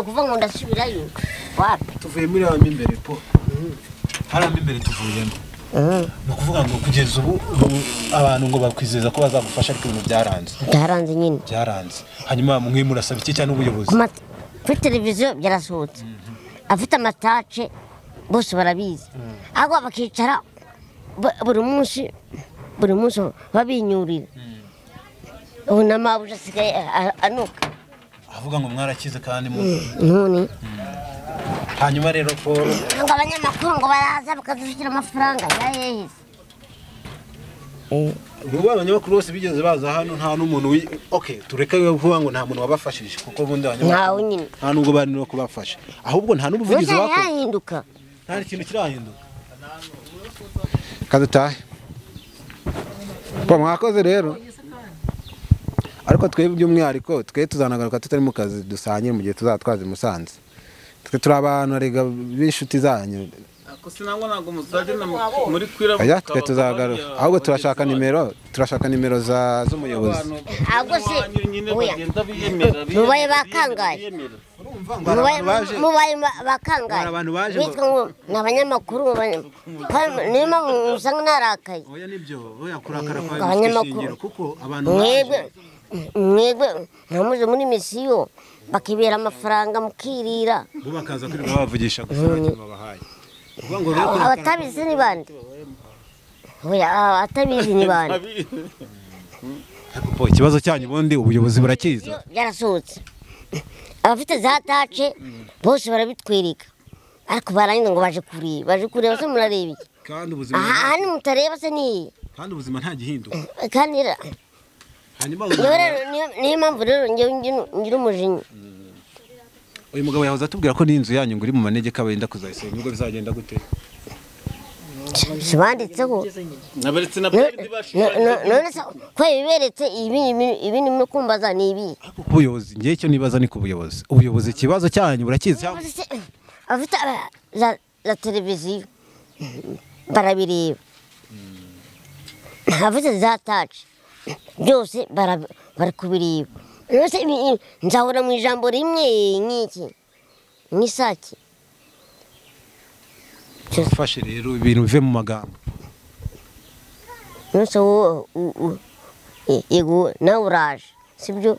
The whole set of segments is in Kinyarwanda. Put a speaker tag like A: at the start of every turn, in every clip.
A: Kuvuga ngo ndasubirayo wapi?
B: Tuvuye muri aho imbere po. Hari aho imbere tuvuyemo. Ni ukuvuga ngo kugeza ubu abantu ngo bakwizeza ko bazagufasha ariko ibintu byaranze.
A: Byaranze nyine.
B: Byaranze. Hanyuma mwe murasaba iki cyane ubuyobozi?
A: Kuri televiziyo byarasohotse. Afite amatace bose barabizi. Ahubwo bakicara buri munsi babinyurira. Ubu n'amabuja asigaye anuka.
B: Avuga ngo mwarakize kandi mu
A: none.
B: Hanyuma rero ko
A: ngo abanyamakuru ngo baraza bakadushyira amafaranga yaheze.
B: Ubu abanyamakuru bose bigeze baza hano nta n'umuntu okay tureke kuvuga ngo nta muntu wabafashije kuko bundi abanyamakuru nta nubwo bari no kubafasha ahubwo nta n'ubuvugizi bakoze.
A: Ntahinduka.
B: Nta kintu kirahinduka. Kadutahe. Po mwakoze rero. Ariko twe by'umwihariko twe tuzanagaruka tutari mu kazi dusangire mu gihe tuzatwaza Musanze. Twe turi abantu rega b'inshuti zanyu.
C: Ako sinangwa ntabwo muzagenda muri kwira.
B: Oya twe tuzagaruka ahubwo turashaka nimero, turashaka nimero za z'umuyobozi.
A: Ahubwo se mubaye bakangaye. Mubaye bakangaye. Bitwa ngo ni abanyamakuru niyo mpamvu usanga narakaye.
B: Oya nibyo, oya kurakara kwa abanyamakuru kuko abantu
A: mwebwe ntamuze muri misiyo bakibera amafaranga mukirira.
B: Bo bakaza kwirirwa bavugisha gusa nta kintu babahaye.
A: Abatabizi ni bande? Oya abatabizi ni bande?
B: Po ikibazo cyanyu ubundi ubuyobozi burakiza.
A: Byarasohotse. Abafite za tace bose barabitwereka. Ariko barangiza ngo baje kureba, baje kureba se murareba iki?
B: Kandi ubuzima
A: aha ni mutareba se ni.
B: Kandi ubuzima nta gihinduka.
A: Kandi
B: hanyuma
A: niyo mpamvu rero ngira umujinya.
B: Uyu mugabo yahoze atubwira ko n'inzu yanyu ngo iri mu manegeka wenda kuzayisenya ubwo bizagenda gute?
A: Sibanditseho.
C: Naberetse na
A: none se ko biberetse ibi ni mukumbaza ni ibi.
B: Ubuyobozi ngiye cyo nibaza ni ku buyobozi. Ubuyobozi ikibazo cyanyu burakizi.
A: Afite za televiziyo barabireba. Afite za touch byose bari kubireba. Nose nzahora mu ijambo rimwe nk'iki nk'isaki.
B: Ufashe rero ibintu bive mu magambo.
A: Nose yego nawe uraje sibyo?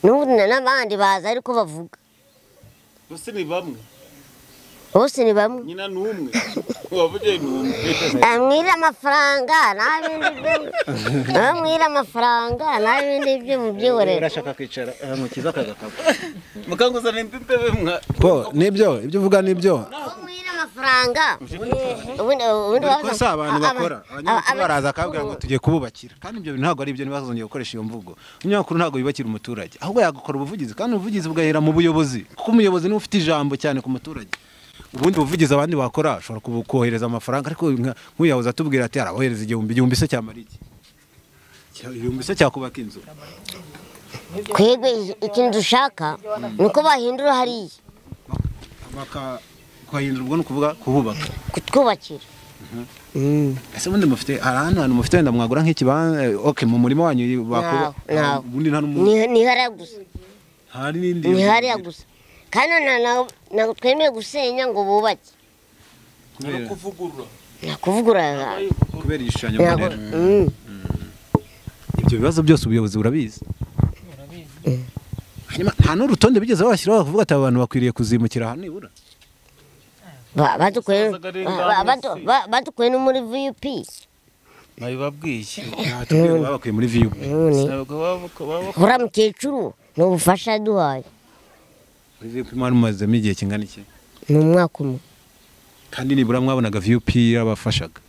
A: N'ubu n'abandi baza ariko bavuga.
C: Bose ni bamwe.
A: Bose ni bamwe.
C: Nyina ni umwe. Wavuye ni umwe.
A: Amwira amafaranga n'abindi byo. Amwira amafaranga n'abindi byo mubyihorera.
B: Urashaka kwicara mukiza akagakaba.
C: Mukanguzana impimpe mwa.
B: Po nibyo ibyo uvuga nibyo.
A: Amwira amafaranga. Ubundi
B: waza abantu bakora. Abanyamakuru baraza akabwira ngo tugiye kububakira. Kandi ibyo bintu ntabwo ari ibyo ntibazongeye gukoresha iyo mvugo. Umunyamakuru ntabwo yubakira umuturage. Ahubwo yagukora ubuvugizi kandi ubuvugizi bugahera mu buyobozi. Kuko umuyobozi niwe ufite ijambo cyane ku muturage. Ubundi buvugizi abandi bakora ashobora kubohereza amafaranga ariko nk'uyahoze atubwira ati arabohereza igihumbi se cyamara iki? Igihumbi se cyakubaka inzu.
A: Twebwe ikintu dushaka nuko bahindura hariya.
B: Bakahindura ubwo nukuvuga kuhubaka.
A: Kutwubakira.
B: Ese ubundi mufite ahantu hantu mufite wenda mwagura nk'ikibanza okay mu murima wanyu bakuba ubundi nta n'umuntu.
A: Ni hariya gusa.
B: Hari n'indi.
A: Ni hariya gusa. Kandi ntabwo twemeye gusenya ngo bubake.
C: Kuvugurura.
A: Kuvugurura.
B: Kubera igishushanyo mbonera. Ibyo bibazo byose ubuyobozi burabizi. Hanyuma nta n'urutonde bigeze babashyiraho bavuga ati abantu bakwiriye kuzimukira ahantu nibura.
A: Badukuye no muri VUP.
C: Nabibabwiye.
B: Babakuye muri VUP.
A: Uriya mukecuru ni ubufasha yaduhaye.
B: Muri VUP mwari mumazemo igihe kingana iki?
A: Ni umwaka umwe.
B: Kandi nibura mwabonaga VUP yarabafashaga.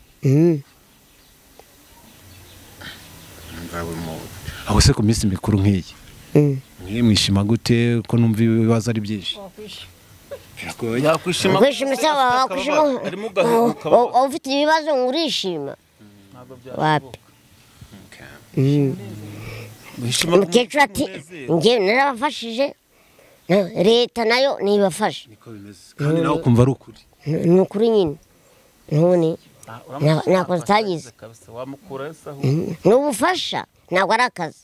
B: Aho se ku minsi mikuru nk'iyi? Mwe mwishima gute ko numva ibibazo ari byinshi?
C: Yakwishima.
A: Kwishima se wakwishima. Ufite ibibazo ngurishima. Wapi? Umukecuru ati njye narabafashije. Leta nayo nibafashe.
B: Niko bimeze. Kandi nawe ukumva ari ukuri.
A: Ni ukuri nyine. None nako zitagize. Ni ubufasha ntabwo ari akazi.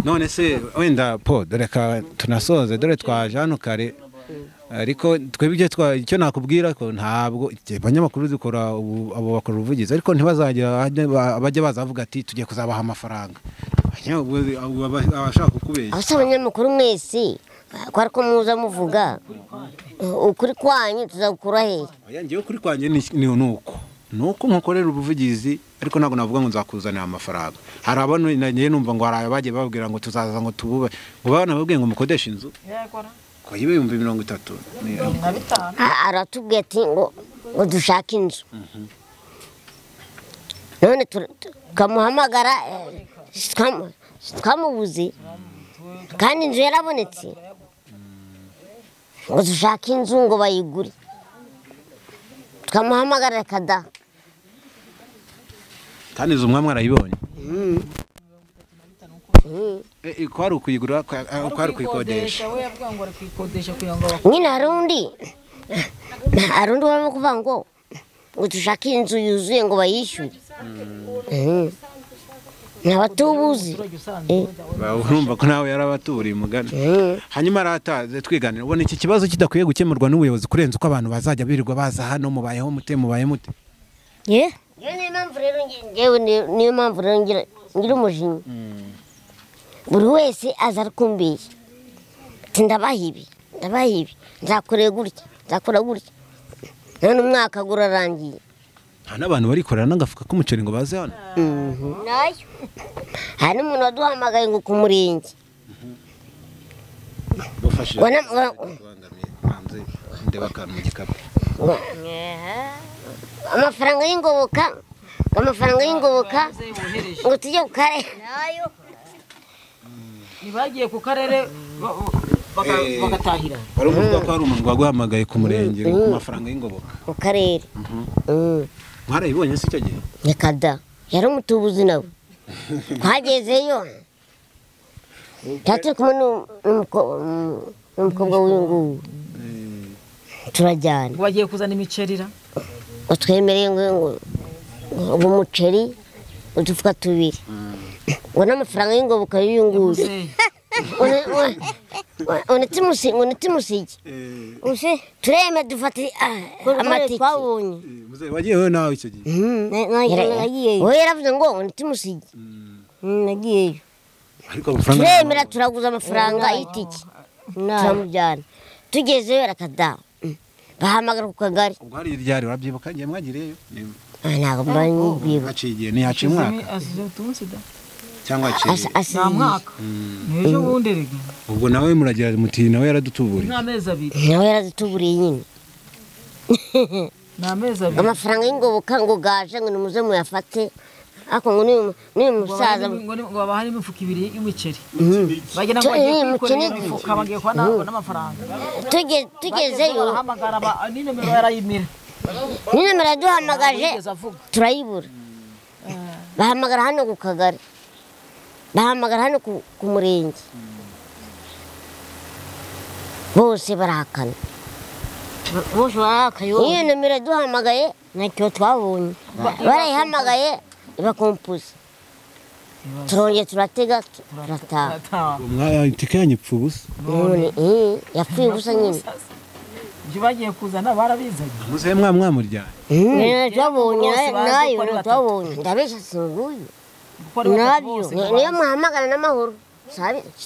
B: None se wenda po reka tunasoze, dore twaje hano kare, ariko twebwe icyo nakubwira ko ntabwo abanyamakuru dukora abo bakora ubuvugizi, ariko ntibazagira abajya bazavuga ati tugiye kuzabaha amafaranga. Abashaka kukubeshya.
A: Asa abanyamakuru mwese ko ariko muza muvuga ukuri kwanyu tuzakura he?
B: Oya, ngiye ukuri kwanyu ni nuko nuko nkokorera ubuvugizi, ariko ntabwo navuga ngo nzakuzanira amafaranga. Hari abantu nagiye numva ngo hari abagiye babwira ngo tuzaza ngo tubube, ngo bana babwiye ngo mukodeshe inzu ko yibe 30,000.
A: Aratubwiye ati ngo dushake inzu, none tukamuhamagara twamubuze kandi inzu yarabonetse, ngo dushake inzu ngo bayigure, tukamuhamagara kada.
B: Kandi izo mwamwe arayibonye. Ko ari ukuyigura, ko ari kuyikodesha.
A: Nyine hari undi barimo kuvuga ngo dushake inzu yuzuye ngo bayishyure. Ntabatubuzi.
B: Urumva ko nawe yarabaturiye umugani. Hanyuma arataze twiganira, ubona iki kibazo kidakwiye gukemurwa n'ubuyobozi kurenza uko abantu bazajya birirwa baza hano mubayeho mute mubaye mute.
A: Ye? Niyo mpamvu rero ngewe niyo mpamvu rero ngira umujinya. Buri wese aza arikumbiye ati ndabaha ibi, ndabaha ibi, nzakoreye gutya, nzakora gutya. None umwaka urarangiye.
B: Nta n'abantu barikorera n'agafuka k'umuceri ngo baze hano.
A: Nayo. Hari n'umuntu waduhamagaye ngo ku murenge. Amafaranga y'ingoboka, amafaranga y'ingoboka ngo tujye ku karere.
D: Nibagiye ku karere bagatahira.
B: Wari uvuga ko hari umuntu waguhamagaye ku murenge ku mafaranga y'ingoboka.
A: Ku karere.
B: Mwarayibonye se icyo gihe?
A: Reka da, yari umutubuzi nawe. Twagezeyo turi kumwe n'umukobwa w'uyu nguyu, turajyana.
D: Ngo bagiye kuzana imicerira.
A: Ngo twemereye ngo umuceri udufuka tubiri, ngo n'amafaranga y'ingoboka y'uyu nguyu. Ngo ntimusige. Turemera dufata amatike.
B: Wagiye wowe nawe icyo gihe?
A: Wowe yaravuze ngo ntimusige. Nagiyeyo. Turemera turaguza amafaranga y'itike, turamujyana. Tugezeyo arakada, bahamagara ku kagari.
B: Ubwo hari ryari urabyibuka ngiye mwagireyo?
A: Ntabwo mba nyibibuka.
B: Haciye igihe, ntihaciye umwaka? Cyangwa haciye
D: nta mwaka. Ejo bundi rega.
B: Ubwo nawe muragira muti nawe yaradutuburiye.
D: N'amezi abiri.
A: Nawe yaradutuburiye nyine.
D: N'amezi abiri.
A: Amafaranga y'ingoboka ngo gaje ngo nimuze muyafate, ariko ngo n'uyu musaza
D: ngo haba harimo imifuka ibiri y'imiceri. Bagira ngo bagiye kwikorera imifuka bagiye kwa n'amafaranga.
A: Tugezeyo
D: barahamagara n'inomero yarayimira.
A: N'inomero yaduhamagaje turayibura. Bahamagara hano ku kagari, bahamagara hano ku murenge, bose barahakana.
E: Bose barahakana.
A: Iyo nomero yaduhamagaye
E: ntacyo twabonye.
A: Barayihamagaye ibakompuza, turongera turatega turataha.
B: Itike yanyu ipfa ubusa.
A: None yapfuye ubusa nyine.
D: Ibyo bagiye kuzana barabizanye.
B: Muzehe mwamuryanye.
A: Twabonye nayo twabonye. Ndabeshya singuyu. Nabyo niyo muhamagara n'amahoro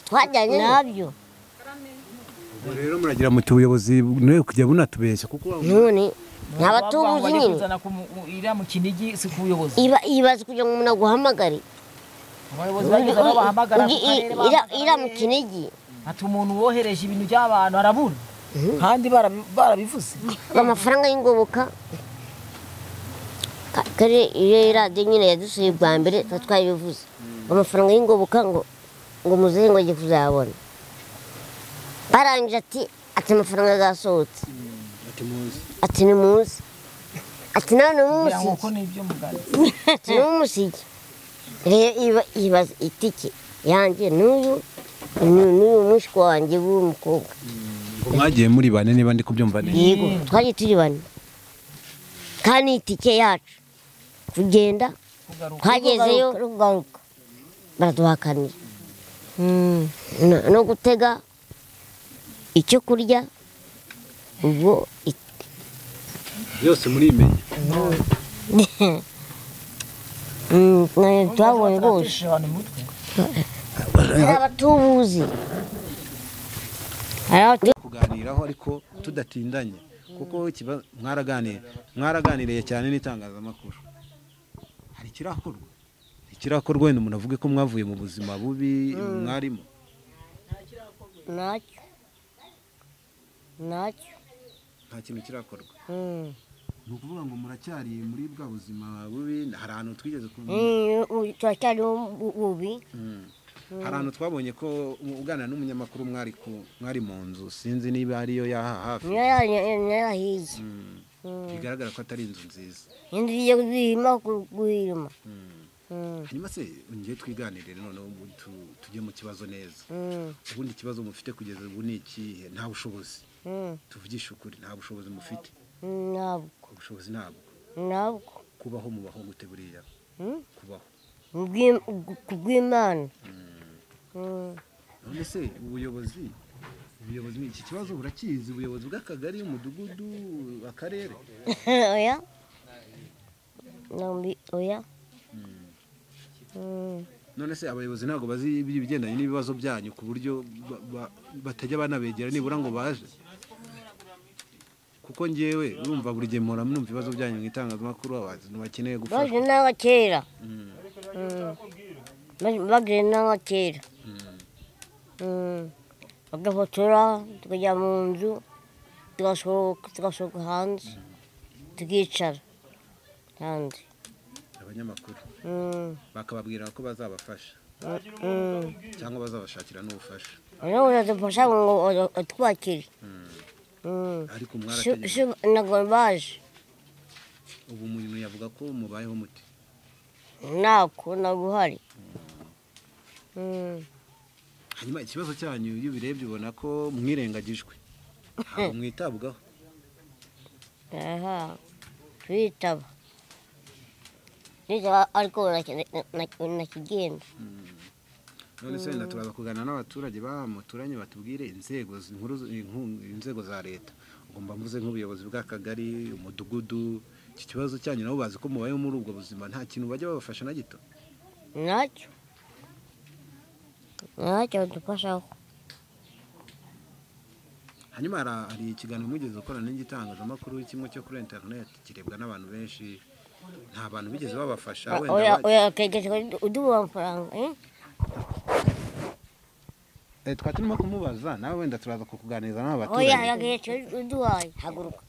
A: twajyanye
E: nabyo.
B: Rero muragira muti ubuyobozi niwe kujya bunatubeshya kuko
A: none ntabatubuzi nyine.
D: Iriya mu Kinigi si ku buyobozi.
A: Ibaze kugira ngo umuntu aguhamagare.
D: Abayobozi bageze aho bahamagara ku karere.
A: Iriya mu Kinigi.
D: Ati umuntu wohereje ibintu by'abantu arabura. Kandi barabivuze.
A: Amafaranga y'ingoboka kare iyo radiyo nyine yadusuye bwa mbere twabivuze. Amafaranga y'ingoboka ngo muzehe ngo agiye kuzayabona. Barangije ati amafaranga yasohotse. Ati ni muze. Ati nawe ni umusige. Ati ni umusige. Rero ibaze itike yanjye n'uyu mushiki wanjye w'umukobwa.
B: Mwagiye muri bane niba ndi kubyumva neza.
A: Yego, twagiye turi bane. Kandi itike yacu kugenda twagezeyo
E: kugaruka.
A: baraduhakanira. No gutega icyo kurya ubwo
B: byose murimenya.
A: Twabonye rwose hari abatubuzi
B: kuganiraho ariko tudatindanye kuko mwaraganiriye cyane n'itangazamakuru. Hari ikirakorwa wenda umuntu avuge ko mwavuye mu buzima bubi mwarimo?
A: Ntacyo
B: nta kintu kirakorwa. Ni ukuvuga ngo muracyari muri bwa buzima bubi. Hari ahantu twigeze
A: turacyari bubi.
B: Hari ahantu twabonye ko uganira n'umunyamakuru mwari mu nzu, sinzi niba ariyo yaha hafi.
A: Yarahiye.
B: Bigaragara ko atari inzu nziza.
A: Inzu yo guhima guhirima.
B: Hanyuma se ngiye twiganirire noneho tujye mu kibazo neza. Ubundi ikibazo mufite kugeza ubu ni ikihe? Nta bushobozi. Tuvugishe ukuri, nta bushobozi mufite.
A: Ntabwo.
B: Ubushobozi ntabwo.
A: Ntabwo.
B: Kubaho mubaho gute buriya? Kubaho
A: kubw'Imana.
B: None se ubuyobozi iki kibazo burakizi? Ubuyobozi bw'akagari, umudugudu, akarere?
A: Oya. Oya.
B: None se abayobozi ntabwo bazi ibigendanye n'ibibazo byanyu ku buryo batajya banabegera nibura ngo baje? Kuko ngewe urumva buri gihe mpora numva ibibazo byanyu mu itangazamakuru, abantu bakeneye gufashwa.
A: Baje n'abakera. Bagire n'abakera. Bagafotora tukajya mu nzu, tugasohoka hanze, tukicara hanze.
B: Abanyamakuru bakababwira ko bazabafasha cyangwa bazabashakira n'ubufasha.
A: Bazadufasha ngo twakire.
B: Ariko mwarategereje.
A: Ntabwo baje.
B: Ubu umuntu yavuga ko mubayeho muti?
A: Ntabwo uhari.
B: Hanyuma ikibazo cyanyu iyo ubirebye ubona ko mwirengagijwe, ntabwo mwitabwaho.
A: Aha, twitaba ariko nakigenda.
B: None se wenda turaza kuganira n'abaturage bamuturanye batubwire inzego inzego za leta. Ugomba mvuze nk'ubuyobozi bw'akagari, umudugudu, iki kibazo cyanyu nabo bazi ko mubayeho muri ubwo buzima, nta kintu bajya babafasha na gito?
A: Ntacyo badufashaho.
B: Hanyuma hari ikiganiro mwigeze gukorana n'igitangazamakuru kimwe cyo kuri internet kirebwa n'abantu benshi, nta bantu bigeze babafasha
A: wenda? Oya, uduha amafaranga.
B: Twari turimo kumubaza nawe wenda turaza kukuganiriza n'aba baturage.
A: Oya, uduhaye haguruka.